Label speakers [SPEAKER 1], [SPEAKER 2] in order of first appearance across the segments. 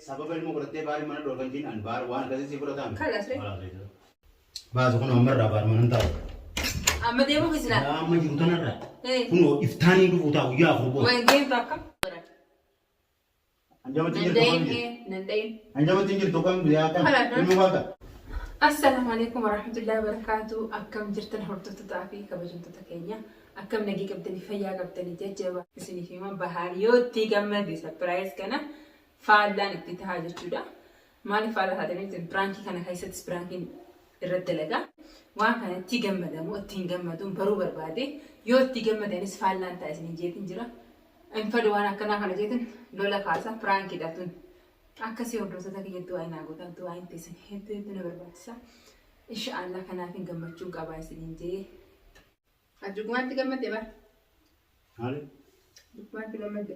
[SPEAKER 1] Sababa ilmoo godhattee baarii mana dhorkan jiin an baar waan akkasii si fudhataame.
[SPEAKER 2] Kalas ree.
[SPEAKER 1] Baasu kun ammarraa baar mana hin taa'u.
[SPEAKER 2] Amma deemuu fisilaa.
[SPEAKER 1] Amma jiru tanarraa. Kunoo iftaanii dhufuu ta'a guyyaa 4 booda.
[SPEAKER 2] Waan deemtu akkam?
[SPEAKER 1] Anjamatti
[SPEAKER 2] Nan
[SPEAKER 1] jirtu
[SPEAKER 2] dhayin
[SPEAKER 1] kam?
[SPEAKER 2] nan dhayin.
[SPEAKER 1] Anjamatti jirtu kam guyyaa kam?
[SPEAKER 2] Kalas.
[SPEAKER 1] Ilmoo baata.
[SPEAKER 2] Assalaamu alaikum warahmatullahi wabarakatuh. Akkam jirtan hordoftootaa fi kabajamtoota keenya. Akkam nagii qabdanii fayyaa qabdanii jajjaba. Isiniif hima Bahaar yoo itti gammade surprise kana faallaan itti tahaa jechuudha. Maaliif faallaa taatanii jirtan piraankii kana keessattis piraankiin irratti dalagaa. Waan kana itti gammadamu itti hin gammaduun baruu barbaade yoo itti gammadanis faallaan ta'a isiniin jeetin jira. Hin fedhu waan akkanaa kana jeetin lola kaasa piraankiidha tun. Akkasii hordoftoota kiyya du'aa naa gootan du'aan teessan hedduu hedduu na barbaachisa. Insha Allah kanaaf hin gammachuun qabaa isiniin jee. Ati dhugumaatti gammadde bara.
[SPEAKER 1] Maali?
[SPEAKER 2] Dhugumaatti gammadde.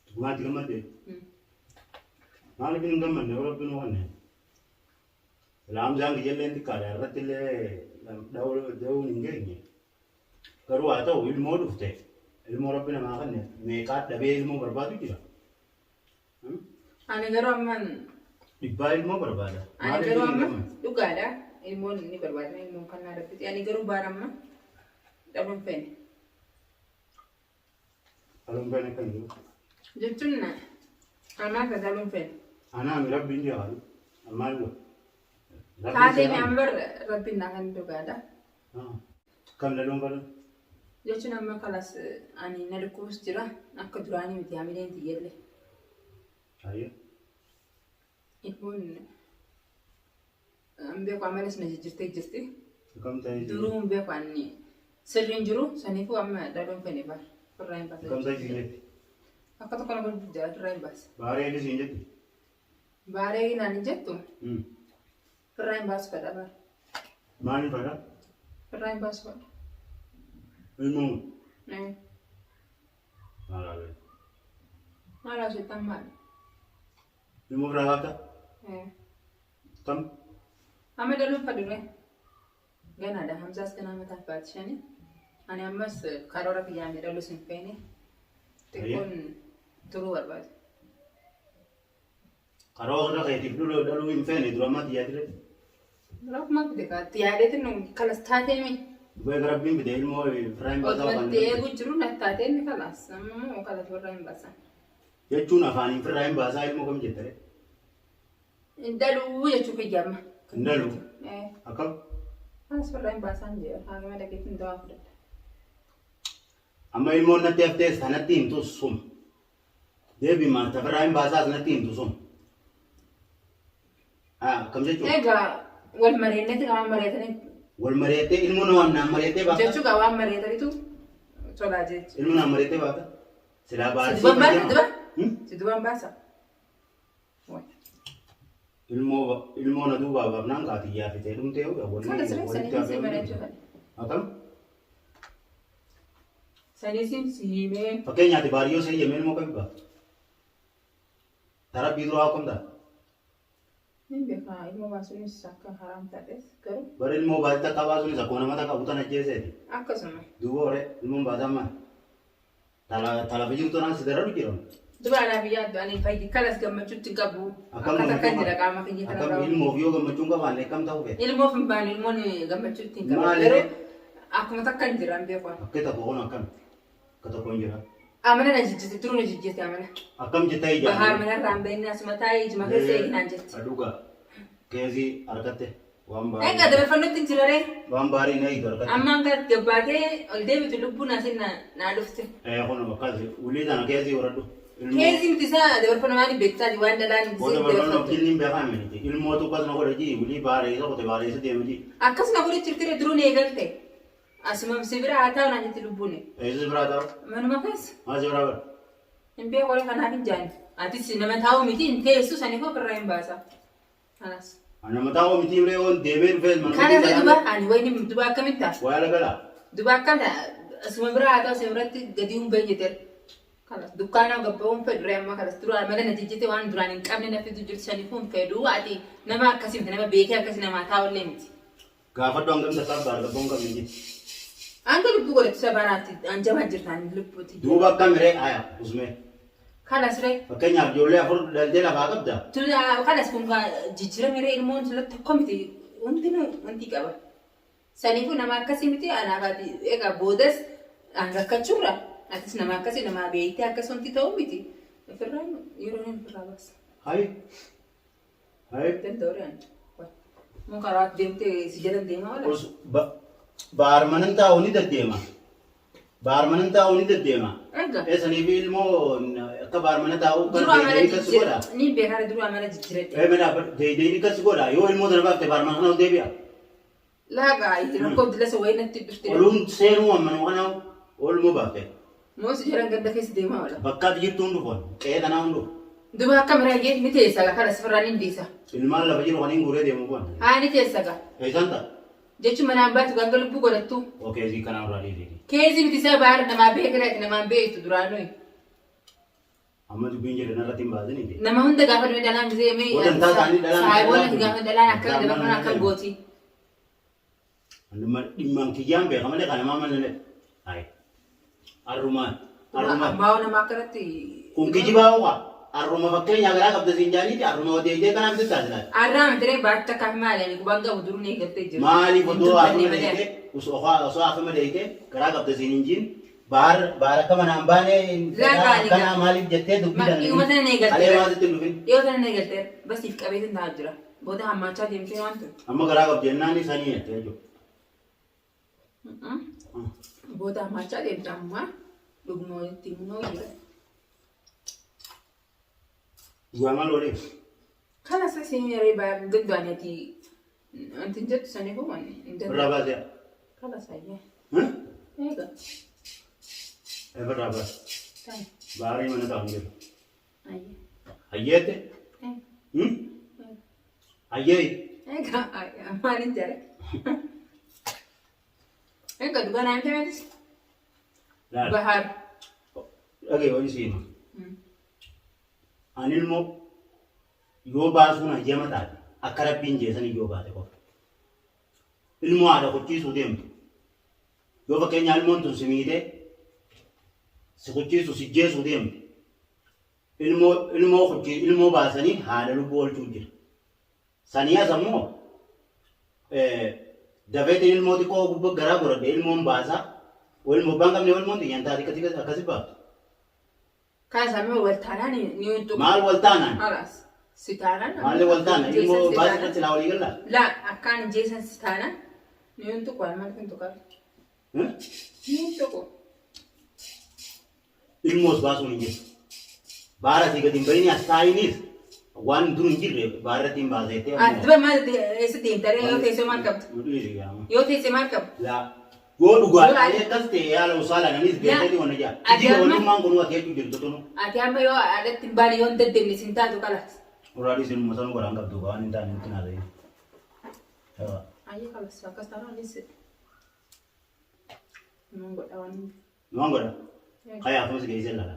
[SPEAKER 1] Dhugumaatti gammadde? Maaliif hin gammadne yoo rabbi nu kenne? Laamsaan kiyyallee xiqqaadha irratti illee dha'uun hin geenye. Garuu haa ta'u ilmoo dhufte ilmoo rabbi namaa kenne meeqaa dhabee ilmoo barbaadu jira.
[SPEAKER 2] Ani garuu amman
[SPEAKER 1] Dhibbaa ilmoo barbaada.
[SPEAKER 2] Ani
[SPEAKER 1] Maaliif
[SPEAKER 2] garuu
[SPEAKER 1] hin
[SPEAKER 2] amma
[SPEAKER 1] gammadne?
[SPEAKER 2] dhugaadha. Ilmoon ni barbaadna ilmoon kan naa rabbiti. Ani garuu baara amma dhaluun feene.
[SPEAKER 1] Dhaluun feene kan jiru.
[SPEAKER 2] Jechuun amaa ka dhaluun feene.
[SPEAKER 1] Anaa mi rabbiin jaalu. Ammaa hin godhu.
[SPEAKER 2] Taatee mi amma bar rabbiin naa kan dhugaadha.
[SPEAKER 1] Kam dhaluun fedhu?
[SPEAKER 2] Jechuun amma kalas ani na dhukkubus jira akka duraanii miti hamileen tiyyallee.
[SPEAKER 1] Ayyee.
[SPEAKER 2] Ilmoon hin beeku amalas na jijjiirtee jirti.
[SPEAKER 1] Akkam ta'ee jira?
[SPEAKER 2] Duruu hin beeku ani sirriin jiru saniifuu amma dhaluun fene bar firraa hin baasa.
[SPEAKER 1] Akkam ta'ee siin jetti?
[SPEAKER 2] Akka tokko na godhu jira firraa hin baasa.
[SPEAKER 1] Baaree eegi siin jetti?
[SPEAKER 2] Baaree naan hin jettu firraa hin baasu fedha bar.
[SPEAKER 1] Maaliin fedha?
[SPEAKER 2] Firraa hin baasu fedha.
[SPEAKER 1] Ilmoo.
[SPEAKER 2] Eh.
[SPEAKER 1] Maal haasofta?
[SPEAKER 2] Maal haasoftan maal?
[SPEAKER 1] Ilmoo biraa baafta?
[SPEAKER 2] Eh.
[SPEAKER 1] Kam?
[SPEAKER 2] Amma dhaluun fadhuree. Ganaadha Hamzaas ganaa mataaf baati shani. Ani ammas karoora kiyyaan dhalus hin feene. Xiqqoon turuu barbaada.
[SPEAKER 1] Karoora keetiif dhaluu dhaluu hin feene dura ammaa xiyyaa ture.
[SPEAKER 2] Rakkuma fide kaatti yaadeetiin nu kalas taatee mi.
[SPEAKER 1] Beeka rabbiin fide ilmoo Firaayin baasaa
[SPEAKER 2] Osuma
[SPEAKER 1] waan
[SPEAKER 2] itti eeguu jiru na taatee mi kalas. Amma immoo kalas warra hin baasan.
[SPEAKER 1] Jechuun afaaniin firraa hin baasaa ilmoo kam jettare?
[SPEAKER 2] Hin dhaluu jechuu kiyya amma.
[SPEAKER 1] Hin dhaluu?
[SPEAKER 2] Eh.
[SPEAKER 1] Akkam?
[SPEAKER 2] Kalas warra hin baasaan jee haakima dhaqeetiin dawaa fudhadha.
[SPEAKER 1] Amma ilmoon natti haftees kanatti himtu suma. Deebi maal tafarraa hin baasaas natti himtu suma. Akkam jechuudha?
[SPEAKER 2] Egaa wal mari'anneeti waan mari'atanii
[SPEAKER 1] Wal mari'attee ilmoo nama naan mari'attee baafta?
[SPEAKER 2] jechuu gaa waan mari'ataniitu tolaa jechuudha.
[SPEAKER 1] Ilmoo naan mari'attee baafta? Silaa
[SPEAKER 2] Si
[SPEAKER 1] baarsii
[SPEAKER 2] duban baasa
[SPEAKER 1] fayyama.
[SPEAKER 2] duba?
[SPEAKER 1] Hmm?
[SPEAKER 2] Si duban baasa.
[SPEAKER 1] Ilmoo ilmoo na duubaa baafnaan kaatiyyaa fitee dhumtee wanni
[SPEAKER 2] Kana siree
[SPEAKER 1] walitti
[SPEAKER 2] sanii si
[SPEAKER 1] hafee
[SPEAKER 2] mari'achuu fedha.
[SPEAKER 1] Akkam?
[SPEAKER 2] Saniisin si himee.
[SPEAKER 1] Fakkeenyaati baariyyoo seeyyamee ilmoo kami baafta? Tarabbii duraa akkam ta'a?
[SPEAKER 2] Hin beekaa ilmoo baasuunis akka haraam ta'es garuu
[SPEAKER 1] Bara ilmoo baatee takka baasuunis akkuma nama takka butan ajjeeseeti.
[SPEAKER 2] Akkasuma.
[SPEAKER 1] Duuba horee ilmoon baataan maal? Talafa jirtu tanaan si dararu jira.
[SPEAKER 2] Duba anaaf yaaddu ani fayyi kalas gammachuutti hin qabu.
[SPEAKER 1] Akkam
[SPEAKER 2] Akka takka
[SPEAKER 1] gammachuu
[SPEAKER 2] jira qaama kiyya
[SPEAKER 1] Akkam
[SPEAKER 2] kanarraa.
[SPEAKER 1] ilmoof yoo gammachuu hin qabaanne akkam ta'uu feeta?
[SPEAKER 2] Ilmoof hin baane ilmoon gammachuutti hin qabu.
[SPEAKER 1] Maali
[SPEAKER 2] Garuu
[SPEAKER 1] ree?
[SPEAKER 2] akkuma takka hin jira hin beeku ani.
[SPEAKER 1] Akka tokko kun akkam? Akka tokko hin jira.
[SPEAKER 2] Amala na jijjiirte duruu na jijjiirte amala.
[SPEAKER 1] Akkam jettee ijaan?
[SPEAKER 2] Bahaar manarraa hin bahinni asuma taa'ee ijuma keessa eeginaan jetti.
[SPEAKER 1] Dhugaa keezii argatte waan baarii.
[SPEAKER 2] Egaa dabarfannutti hin jira ree.
[SPEAKER 1] Waan baarii na eegdu argatte.
[SPEAKER 2] Ammaan kan gabbaatee ol deebitu lubbuun asiin na naa dhufte.
[SPEAKER 1] Ee kun akkas ulii tana keezii horadhu. Ilmoo
[SPEAKER 2] Keezii miti isaa dabarfanna waan hin beektaati waan dhalaan
[SPEAKER 1] booda
[SPEAKER 2] gisee
[SPEAKER 1] barbaannu
[SPEAKER 2] dabarfattu.
[SPEAKER 1] jinniin beekaa miti. Ilmootu akkas na godha jii ulii baareessa qote baareessa deema jii.
[SPEAKER 2] Akkas na godhe jirtire duruu na eegalte. Asuma si bira haa taa'u naan jetti lubbuun.
[SPEAKER 1] Eessa si biraa taa'u?
[SPEAKER 2] Manuma keessa.
[SPEAKER 1] Maal si biraa godha?
[SPEAKER 2] Hin beeku warra kanaaf hin jaanne. Atis nama taa'u miti hin teessu saniif ofirraa hin baasa. Kanas.
[SPEAKER 1] Nama taa'u miti ree oon deemee dhufee mana
[SPEAKER 2] Kana ta'e duba ani wayni duba akkamitti ta'a?
[SPEAKER 1] Waa ala galaa.
[SPEAKER 2] Duba akkam ta'a? Asuma bira haa ta'u asuma biratti gadi hin bahin jettee. Kanas dukkaana gabba'uun fedhu ree amma kanas dura mala na jijjite waan duraan hin qabne na fidu jirtu saniifuu hin fedhu ati nama akkasii miti nama beekee akkasii namaa taa'ullee miti.
[SPEAKER 1] Gaafadhu hangam takka abbaa argabboon qabne jetti.
[SPEAKER 2] Hanga lubbuu godhatu isa baraatti an jabaa jirta ani lubbuuti.
[SPEAKER 1] Duuba akkam ree aya usmee.
[SPEAKER 2] Kalas ree.
[SPEAKER 1] Fakkeenyaaf ijoollee afur dhaltee lafaa qabda.
[SPEAKER 2] Kalas kun jijjiirame ree ilmoon sirriitti tokko miti hundinuu wanti qaba. Saniifuu nama akkasii miti anaaf ati egaa boodas an rakkachuurra atis nama akkasii nama beektee akkas wanti ta'u miti. Ofirraa yeroo inni ofirraa baasa.
[SPEAKER 1] Hayi. Hayi.
[SPEAKER 2] Danda'u ree ani. Mun karaa deemtee si jala deemaa oola.
[SPEAKER 1] Baarmanan taa'u ni deddeema. Baarmanan taa'u ni deddeema.
[SPEAKER 2] Egaa.
[SPEAKER 1] Eessaniif ilmoo akka baarmana taa'u kan
[SPEAKER 2] Dura amala
[SPEAKER 1] deedeeni kas
[SPEAKER 2] jijjiira.
[SPEAKER 1] godha.
[SPEAKER 2] Ni beekaa dura amala jijjiiradhe.
[SPEAKER 1] Ee mena deedeeni kas godha yoo ilmoo tana baafte baarmana kana ol deebi'a.
[SPEAKER 2] Laagaa itti rakkoo dilasa wayii natti dhufte.
[SPEAKER 1] Oluun seenuu ammanuma kana olmoo baafte.
[SPEAKER 2] Moo si jalan ganda keessa deemaa oola.
[SPEAKER 1] Bakka ati jirtu hundu foon qe'ee tanaa hundu.
[SPEAKER 2] Duba akka miraayee ni teessa gaa kana sifirraa ni dhiisa.
[SPEAKER 1] Ilmaan lafa jiru kan hin guuree deemu kun.
[SPEAKER 2] Haa ni teessa gaa.
[SPEAKER 1] Eessaan ta'a?
[SPEAKER 2] Jechuun manaan baatu ganga lubbuu godhattu.
[SPEAKER 1] Okee sii kanaa irraa dhiisiti.
[SPEAKER 2] Keezii miti isaa baara namaa beekreeti namaan beektu duraanuu.
[SPEAKER 1] Amma dubbiin jedhan irratti hin baasin ije.
[SPEAKER 2] Nama hunda gaafa du'e dhalaan gisee mee
[SPEAKER 1] Wadantaa isaanii dhalaan
[SPEAKER 2] saayiboonni
[SPEAKER 1] dhalaan
[SPEAKER 2] gaafa dhalaan akka
[SPEAKER 1] dhalaan
[SPEAKER 2] dabarfan akka
[SPEAKER 1] dhalaan
[SPEAKER 2] gooti.
[SPEAKER 1] Dhimma dhimmaan kiyyaan beeka malee kan namaa malee. Hayi. Arrumaan. Arrumaan.
[SPEAKER 2] Ammaa nama akkanatti.
[SPEAKER 1] Kun kijibaa ho'a. Arruma fakkeenyaa garaa qabda siin jaaniiti arruma odeessee kanaaf sitti taasisaa.
[SPEAKER 2] Arraa miti baatta akka maali gubaan qabu duruu ni eegaltee jiru.
[SPEAKER 1] Maaliif odoo
[SPEAKER 2] Dubbanni
[SPEAKER 1] afuma
[SPEAKER 2] malee.
[SPEAKER 1] deeyite osoo afuma deeyite garaa qabda siin hin jiin baar baar akka manaan baane
[SPEAKER 2] Laa
[SPEAKER 1] kanaa maaliif jettee dubbii
[SPEAKER 2] Dhiyuma tana ni
[SPEAKER 1] Alee
[SPEAKER 2] eegaltee.
[SPEAKER 1] maalitti hin dhufin.
[SPEAKER 2] Dhiyoo tana ni eegaltee. Basiif qabeetiin taa'aa jira. Booda hammaachaa deemtee waan ture.
[SPEAKER 1] Amma garaa qabdi jennaan sanii jettee jechuudha.
[SPEAKER 2] Booda hammaachaa deemte ammaa dhuguma walitti himnoo jira.
[SPEAKER 1] Dhugaa maal waliif?
[SPEAKER 2] Kana isa siin yeroo baay'ee danda'an ati wanti hin jettu sanii kun hin
[SPEAKER 1] Irraa
[SPEAKER 2] danda'u.
[SPEAKER 1] baasee.
[SPEAKER 2] Kana sayyee. Eega.
[SPEAKER 1] Irraa baase.
[SPEAKER 2] Ta'i.
[SPEAKER 1] Baarii mana taa'u hin jiru.
[SPEAKER 2] Ayyee.
[SPEAKER 1] Hayyeette?
[SPEAKER 2] Eega.
[SPEAKER 1] Hayyee.
[SPEAKER 2] Eega. Maaliin jara? Eega dhugaa naa himte meetis?
[SPEAKER 1] Laal.
[SPEAKER 2] Bahar.
[SPEAKER 1] Dhagee wani siima. Ani ilmoo yoo baasuun hayyama taate akka rabbiin jeesanii yoo baate qofa. Ilmoo haadha kuchiisuu deemtu. Yoo fakkeenyaa ilmoon tun si miidhee si kuchiisu si jeesuu deemtu. Ilmoo ilmoo kuchii ilmoo baasanii haadha lubbuu oolchuu jira. Sanii as ammoo dafeetiin ilmoo xiqqoo gubbaa garaa godhadhe ilmoon baasaa. Ilmoo abbaan qabne ilmoon xiyyaan taate akkasii akkasii baaftu.
[SPEAKER 2] Kana samii wal taanaan ni hundu.
[SPEAKER 1] Maal wal taanaan?
[SPEAKER 2] Halaas. Si taanaan.
[SPEAKER 1] Maalli wal taana? Ilmoo baasii irratti silaa walii galaa?
[SPEAKER 2] La akkaan jeesan si taanaan ni hundu kwa maal kun tuqaa. Ni hundu.
[SPEAKER 1] Ilmoos baasuun hin jirtu. Baara asii gadi hin bahinii as taa'inis waan dur hin jirre baarratti hin baaseettee.
[SPEAKER 2] Ati duba maal eessa deemta ree yoo teessee maal qabdu? Yoo teessee maal qabdu?
[SPEAKER 1] Yoo dhugaadhaan akkas ta'e yaala usaalaan anis beekanii wanna jaa.
[SPEAKER 2] Ati
[SPEAKER 1] Kijiba
[SPEAKER 2] amma-
[SPEAKER 1] wannummaan kun ati jechuu jirtu tunu.
[SPEAKER 2] Ati amma yoo alatti hin baane yoo hin deddeemne sin taatu kalas.
[SPEAKER 1] Uraadhi isin musanuu garaan qabdu waan hin taane nutti naasa'in.
[SPEAKER 2] Ayyee kalas akkas taanaan anis. Nuun godha waan hin.
[SPEAKER 1] Waan godha. Kaya akkuma si geessee laala.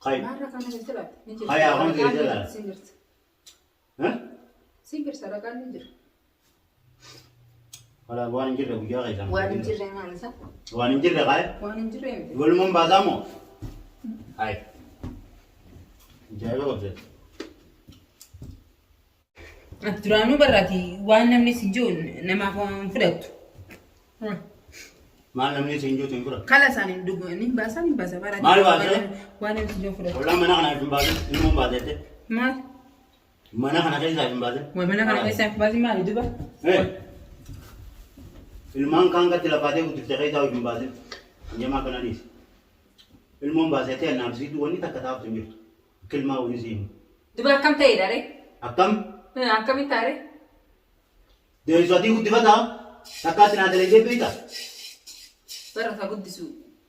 [SPEAKER 1] Kayi.
[SPEAKER 2] Maarra kana keessa laata? Ni jirti.
[SPEAKER 1] Hayya, akkuma keessa laata?
[SPEAKER 2] Sin jirti. Sin jirti sadarkaan ni jira.
[SPEAKER 1] Wala waan hin jirre guyyaa keessaan.
[SPEAKER 2] Waan hin jirre maal isa?
[SPEAKER 1] Waan hin jirre kaye.
[SPEAKER 2] Waan hin jirre miti.
[SPEAKER 1] Golmoon baasaa moo? Hayi. Ajaa'iba qabdee.
[SPEAKER 2] Ati duraanuu barraati waan namni si jiru namaaf waan fudhattu.
[SPEAKER 1] Maal namni si hin jiru hin fudhatu.
[SPEAKER 2] Kala isaanii dhugu ni baasa ni baasa barraati.
[SPEAKER 1] Maal baasa?
[SPEAKER 2] Waan namni si jiru fudhatu.
[SPEAKER 1] Ollaan mana kana hin baasin ilmoon baaseette.
[SPEAKER 2] Maal?
[SPEAKER 1] Mana kana keessaa hin baasin.
[SPEAKER 2] Waa mana kana keessaa hin baasin maali duba?
[SPEAKER 1] Ilmaan kaan gatti lafaatee guddifte keessaa hin baasin. Jamaa kana dhiisi. Ilmoon baasettee annaaf siitu wanni takka taaftu hin jirtu. Akka ilmaa wayii si himu.
[SPEAKER 2] Duba akkam ta'edha ree?
[SPEAKER 1] Akkam?
[SPEAKER 2] Akkamitti ta'a ree?
[SPEAKER 1] Deessu atii guddifataa? Takkaa sinaa dalagee beektaa?
[SPEAKER 2] Barra ka guddisu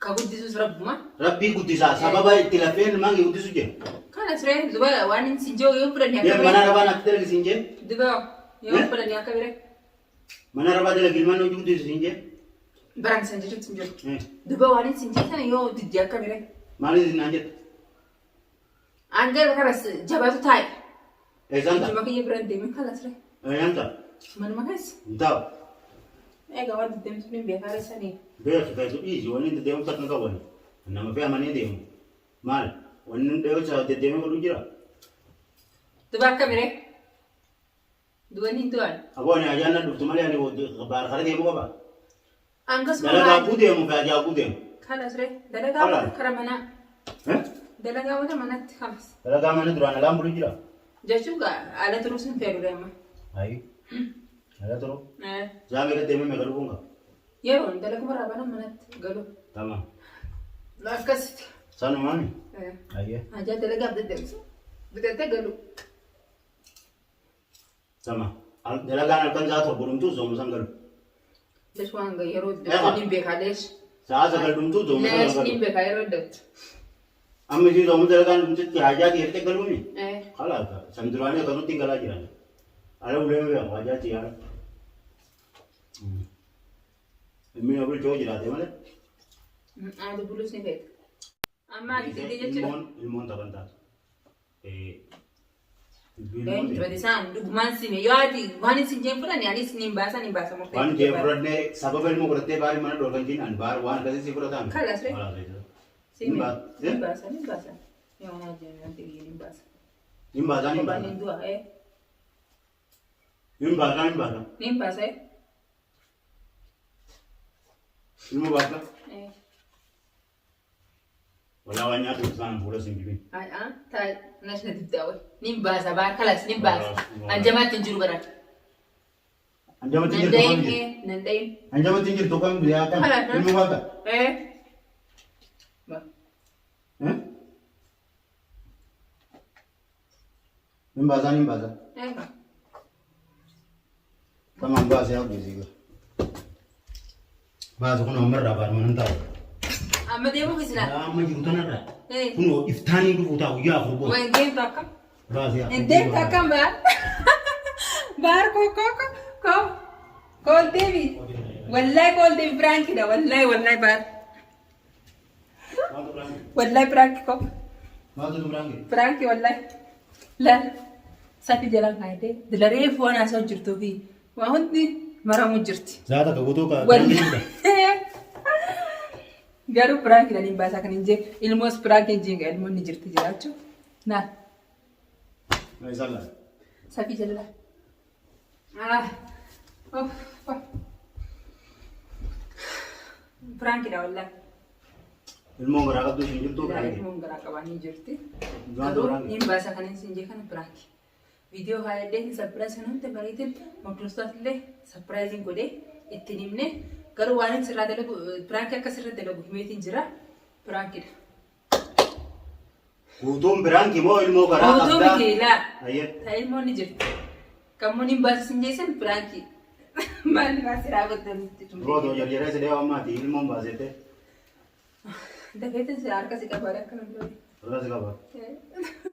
[SPEAKER 2] ka guddisus rabbuma.
[SPEAKER 1] Rabbii guddisaa sababa itti lafeen ilmaan kee guddisu jira.
[SPEAKER 2] Kana ture duba waan inni si jiru yoo fudhanne
[SPEAKER 1] Deem
[SPEAKER 2] akka
[SPEAKER 1] mana
[SPEAKER 2] bire.
[SPEAKER 1] arabaa naatti dalagi siin jee.
[SPEAKER 2] Duba yoo fudhanne akka bire.
[SPEAKER 1] Mana arabaa dalagi ilmaan hojii guddisu siin jee.
[SPEAKER 2] Baraan san jechuutti hin jiru. Duba waan inni si jiru sana yoo didde akka bire.
[SPEAKER 1] Maaliif isin naan jette?
[SPEAKER 2] Angara kanas jabaatu taa'e.
[SPEAKER 1] Eessaan ta'a?
[SPEAKER 2] Juma kiyya biraan deemin kanas re.
[SPEAKER 1] Eessaan ta'a?
[SPEAKER 2] Manuma keessa.
[SPEAKER 1] Hin taa'u.
[SPEAKER 2] Egaa waan deddeemtu hin beekaa reessanii.
[SPEAKER 1] Beeku feetu dhiisi wanni itti deemu takka hin qabu. Nama fe'amanii deemu. Maal? Wanni hin dhayoo isaa deddeemee godhu jira.
[SPEAKER 2] Duba akka miree? Duwwan hin du'an.
[SPEAKER 1] Aboo ani ajaan na dhuftu malee ani baar kara deemu qaba.
[SPEAKER 2] Angasuma
[SPEAKER 1] Dalagaa guu deemu fi ajaa guu deemu.
[SPEAKER 2] Kalas ree. Dalagaa
[SPEAKER 1] Kalas.
[SPEAKER 2] wata kara manaa.
[SPEAKER 1] Eh?
[SPEAKER 2] Dalagaa wata manatti kamas.
[SPEAKER 1] Dalagaa mana duraan alaan bulu jira.
[SPEAKER 2] Jechuun gaa ala turuu sin fedhu ree amma.
[SPEAKER 1] Ayi. Ala turu.
[SPEAKER 2] Eh.
[SPEAKER 1] Zaa meeqa deemee meeqa dhufuun qaba.
[SPEAKER 2] Yeroon dalaguma irraa banan manatti galu.
[SPEAKER 1] Tamam.
[SPEAKER 2] Akkasitti.
[SPEAKER 1] Sanumaami.
[SPEAKER 2] Eh.
[SPEAKER 1] Ayyee.
[SPEAKER 2] Ajaa dalagaaf deddeemsa. Bitattee galu.
[SPEAKER 1] Tamam. Dalagaan halkan sa'a 7 dhumtuu zooma san galu.
[SPEAKER 2] Lesh waan yeroo
[SPEAKER 1] Eegaa.
[SPEAKER 2] niin beekaa lesh.
[SPEAKER 1] Sa'a 9 dhumtuu zooma san
[SPEAKER 2] Lesh
[SPEAKER 1] galu.
[SPEAKER 2] niin beekaa yeroo dhabdu.
[SPEAKER 1] Amma ishii zooma dalagaan dhumtutti hajaa dhiyeessite galuuni.
[SPEAKER 2] Eh.
[SPEAKER 1] Kalaas san duraanii akkasumatti hin galaa jiran. Ala ulee beeku hajaa xiyyaara. Ilmi na bulchoo jiraate malee.
[SPEAKER 2] Aadu bulus ni feeta. Amma ati didee jechuudha.
[SPEAKER 1] Ilmoon taphan taatu.
[SPEAKER 2] Eenyu bade isaan dhugumaan sime yoo ati waan isin jeen fudhanne anis niin baasa niin baasa murtee.
[SPEAKER 1] Waan jee fudhannee sababa ilmoo godhattee baari mana dhorkan jiin an baar waan akkasii si fudhataan.
[SPEAKER 2] Kalas ree.
[SPEAKER 1] Hin
[SPEAKER 2] Sime. Niin baasa niin baasa. Yoo naa jeen wanti biyya niin baasa.
[SPEAKER 1] Hin baasaa hin
[SPEAKER 2] Kophaan
[SPEAKER 1] baasaa.
[SPEAKER 2] hin du'a ee.
[SPEAKER 1] Hin baasaa hin baasaa.
[SPEAKER 2] Niin baasa ee.
[SPEAKER 1] Ilmoo baasaa.
[SPEAKER 2] Eh.
[SPEAKER 1] Walaa waan nyaatu isaan fuula siin dibin.
[SPEAKER 2] Aa taa nashna dibdaa way. Niin baasa baar kalas niin baasa. Anjamaatti hin jiru baran.
[SPEAKER 1] Anjamatti
[SPEAKER 2] Nan
[SPEAKER 1] hin jirtu
[SPEAKER 2] dhayin
[SPEAKER 1] kam jirtu?
[SPEAKER 2] ee nan dhayin.
[SPEAKER 1] Anjamatti hin jirtu kam guyyaa kam?
[SPEAKER 2] Kalas.
[SPEAKER 1] Ilmoo baasaa.
[SPEAKER 2] Eh. Ba.
[SPEAKER 1] Eh? Hin baasaa hin baasaa.
[SPEAKER 2] Eh.
[SPEAKER 1] Tamam baasee hojii siga. Baasa kun ammarraa baar mana taa'u.
[SPEAKER 2] Amma deemuuf isinaa.
[SPEAKER 1] Amma jiru tanarraa.
[SPEAKER 2] Eh.
[SPEAKER 1] Kun iftaanii dhufuu taa'u guyyaa 4 booda.
[SPEAKER 2] Waan deemtu akkam?
[SPEAKER 1] Baasee 4
[SPEAKER 2] Deemtu akkam baar? Baar koo koo koo koo kool deemi. Wallahi kool deemi piraankidha wallahi wallahi baar. Wallahi piraanki koo
[SPEAKER 1] Maaltu biraange?
[SPEAKER 2] piraanki wallahi. Laal sati jalaan kaayatee dila reefu waan haasa'u jirtuu fi waa hundi maramuu jirti.
[SPEAKER 1] Zaata ka guutuu ka.
[SPEAKER 2] Wallahi. Garuu piraankidha niin baasaa kan hin jee ilmoos piraanki hin jeen ilmoon ni jirti jiraachuu. Naa
[SPEAKER 1] Isaan laala.
[SPEAKER 2] safii jala. Ah. Of. Of. Piraankidha wallahi.
[SPEAKER 1] Ilmoon garaa qabdu hin jirtu biraange.
[SPEAKER 2] Ilmoon garaa qabanii jirti.
[SPEAKER 1] Maaltu
[SPEAKER 2] Garuu
[SPEAKER 1] biraange?
[SPEAKER 2] niin baasa kan hin jee kana piraanki. Viidiyoo kaayadhee sapiraayis kan hunda bareetin hordoftoota illee sapiraayiziin godhee ittiin himne garuu waan inni sirraa dalagu piraankii akka sirra dalagu himeetiin jira piraankidha.
[SPEAKER 1] Guutuun biraanki moo ilmoo garaa
[SPEAKER 2] Guutuu
[SPEAKER 1] qabdaa?
[SPEAKER 2] miti laa.
[SPEAKER 1] Ayyee.
[SPEAKER 2] Ta ilmoon ni jirti. Kammoo niin baasa sin jeessan piraankii. Maal baasii raawwatanitti
[SPEAKER 1] Rootoo jarjaree sidee ammaati ilmoon baasette.
[SPEAKER 2] Dafeetin sira harka si qabaadha akka namni.
[SPEAKER 1] Irra si qaba.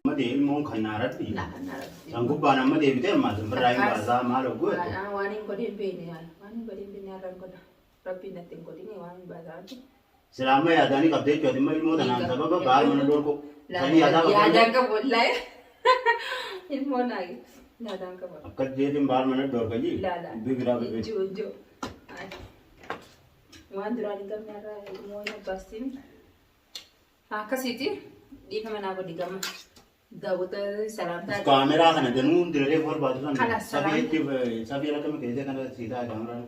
[SPEAKER 1] Amma dee ilmoon kan naaratti.
[SPEAKER 2] Laa kan naaratti.
[SPEAKER 1] San gubbaan amma deebitee ammaa simbirraa hin baasaa maal hogguu jettu.
[SPEAKER 2] Waan hin godhin beekne yaala. Waan hin godhin beekne har'a hin godha. Rabbiin natti hin godhine waan hin baasaa wanti.
[SPEAKER 1] Sila amma yaadaanii qabdee jechuudha. Dhimma ilmoo tanaan sababa baar mana dhorku. Sanii yaadaa qabdee.
[SPEAKER 2] Yaadaan qabu wallaahi. Ilmoo naa yaadaan qabu.
[SPEAKER 1] Akka jeetiin baar mana dhorka jii.
[SPEAKER 2] Laala.
[SPEAKER 1] Dubbii biraa bibee.
[SPEAKER 2] Ijoo ijoo. Waan duraan hin qabne har'a ilmoo hin abbaastiin. Akkasiiti dhiifama naa godhi gama. Daawwata salaamtaa.
[SPEAKER 1] Kaameraa kana danuu dirree barbaadu sana.
[SPEAKER 2] Kanas
[SPEAKER 1] Safii itti safii rakka keessee kana siitaa kaameraan.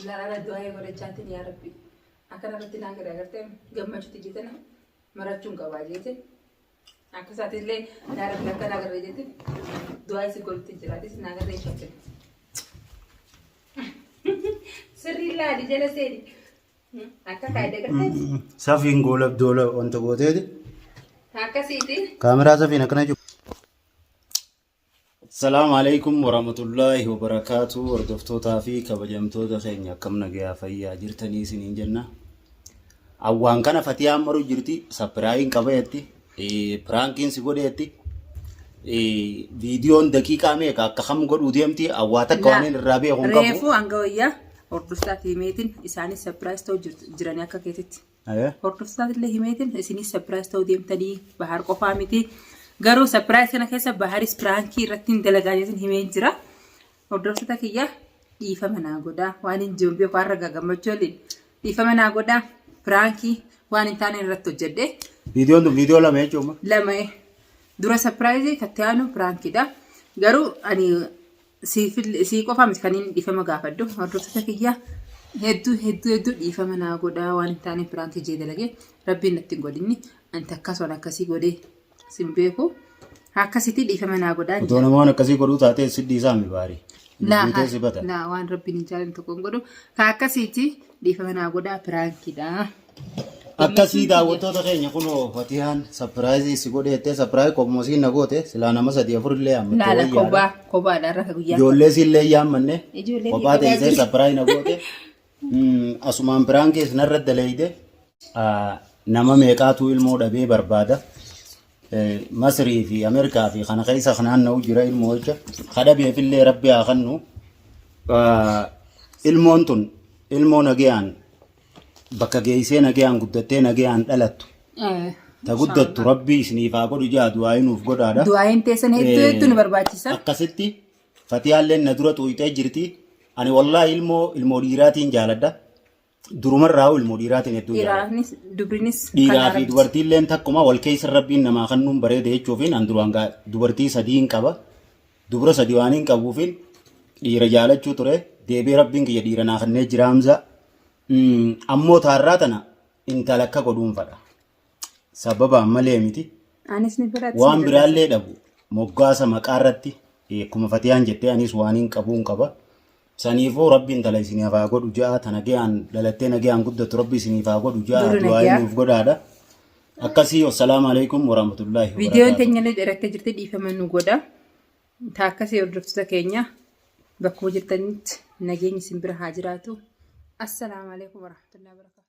[SPEAKER 2] Laala du'aa godhachaatiin yaa Rabbi. Akkana irratti naa gadi agartee gammachuutti jetana marachuun qabaa jette. Akka isaatillee yaa Rabbi akka naa agarree jette du'aa isi godhutti jiraatis naa agarree shakkine. Sirrii laali jala seeni. Akka kaayidee agartee
[SPEAKER 1] Safiin goola doola wanta gooteeti.
[SPEAKER 2] akkasiiti.
[SPEAKER 1] Kaameraa safiin akkana jiru. Salaamu alaikum warahmatullaahi wabarakaatu hordoftootaa fi kabajamtoota keenya akkam nagayaa fayyaa jirtanii isiniin jenna. Awwaan kana fatiyaan maru jirti sapiraayiin qabayetti piraankiin si godheetti viidiyoon daqiiqaa meeqa akka kam godhuu deemti awwaa takka waan inni irraa beeku hin qabu.
[SPEAKER 2] Reefuu hanga wayyaa hordoftoota himeetiin isaanis sapiraayis ta'uu jiranii akka keetitti.
[SPEAKER 1] Ayee.
[SPEAKER 2] Hordoftoota illee himeetiin isinis sapiraayis ta'uu deemtanii Bahar qofaa miti. Garuu sapiraayis kana keessa Baharis piraankii irratti hin dalagaa jechuun himee jira. Hordoftoota kiyya dhiifama naa godhaa waan hin jiru beeku har'a gammachuu waliin dhiifama naa godhaa piraankii waan hin taane irratti hojjedhe.
[SPEAKER 1] Viidiyoon tun viidiyoo lama jechuudha.
[SPEAKER 2] Lama dura surprise katti aanu prankiidha. Garuu ani sii qofa miti kan inni dhiifama gaafadhu. Hordoftoota kiyya hedduu hedduu hedduu dhiifama naa godhaa waan hin taane prank jee dalage rabbiin natti hin godhinni. Ani takkas waan akkasii godhee sin beeku. Akkasitti dhiifama naa godhaa.
[SPEAKER 1] Otoo nama waan akkasii godhuu taatee si dhiisaa mi baarii.
[SPEAKER 2] Laa
[SPEAKER 1] Guutee si bata.
[SPEAKER 2] laa waan rabbiin hin jaalanne tokko hin godhu. Ka akkasiiti dhiifama naa godhaa prankiidha.
[SPEAKER 1] Akkasii daawwattoota keenya kunoo Fatiyaan surprise si godheettee surprise qommosiin na goote silaa nama sadii afur illee yaammatte
[SPEAKER 2] Laala
[SPEAKER 1] wayyaadha.
[SPEAKER 2] kophaa kophaadha irra guyyaa.
[SPEAKER 1] Ijoollee si illee yaammanne
[SPEAKER 2] Ijoollee
[SPEAKER 1] kophaa
[SPEAKER 2] kophaa
[SPEAKER 1] teessee
[SPEAKER 2] jiru.
[SPEAKER 1] surprise na goote. Asumaan biraan keessa narra daleeyde nama meeqaatu ilmoo dhabee barbaada. Masrii fi Ameerikaa fi kana keessa kanaan na'u jira ilmoo jecha. Kadhabeef illee rabbi haa kennu. Ilmoon tun ilmoo nagayaan bakka geessee nagayaan guddattee nagayaan dhalattu. Ta guddattu rabbi isiniif haa godhu jaa du'aayii nuuf godhaadha.
[SPEAKER 2] Du'aayin teessan hedduu hedduu nu barbaachisa.
[SPEAKER 1] Akkasitti Fatiyaalleen na dura xuuxee jirti. Ani wallaahi ilmoo ilmoo dhiiraatiin jaaladha. Durumarraa ilmoo dhiiraatiin hedduu jaaladha.
[SPEAKER 2] Dhiiraanis dubrinis
[SPEAKER 1] Dhiiraa fi dubartiilleen takkuma wal keessa rabbiin namaa kennuun bareeda jechuufiin an duraan dubartii sadiin qaba. Dubra sadii waan hin qabuufiin dhiira jaalachuu ture. Deebi'ee rabbiin kiyya dhiira naa kennee jira Hamza. Ammoo taarraa tana intala akka godhuun fadha. Sababaan malee miti.
[SPEAKER 2] Anis ni fedha.
[SPEAKER 1] Waan biraallee dhabu moggaasa maqaa irratti akkuma Fatiyaan jettee anis waan hin qabuun qaba. Saniifuu rabbi intala isiniif haa godhu ja'a ta nagayaan dhalattee nagayaan guddattu rabbi isiniif haa godhu ja'a
[SPEAKER 2] Dura
[SPEAKER 1] du'aa'ii
[SPEAKER 2] nagayaa.
[SPEAKER 1] nuuf godhaadha. Akkasii wassalaamu alaikum warahmatullaahi
[SPEAKER 2] Viidiyoon
[SPEAKER 1] wabarakaatuh.
[SPEAKER 2] teenya illee dheerattee jirti dhiifama nu godha. Taa akkasii hordoftoota keenya bakkuma jirtanitti nageenyi isin bira haa jiraatu. Assalaamu alaikum warahmatullahi wabarakatuh.